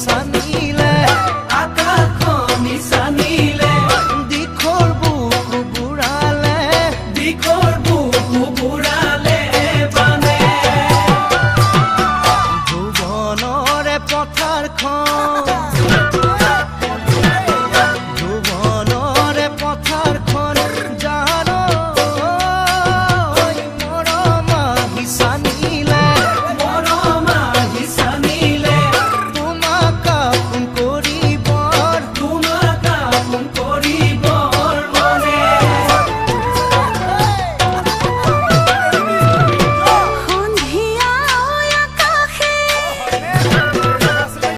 চানিলে, আকাশখনি চানিলে, দিখৌৰ বুকু বুঢ়ালে, দিখৌৰ বুকু বুঢ়ালে বানে। ভুৱনৰে পথাৰখন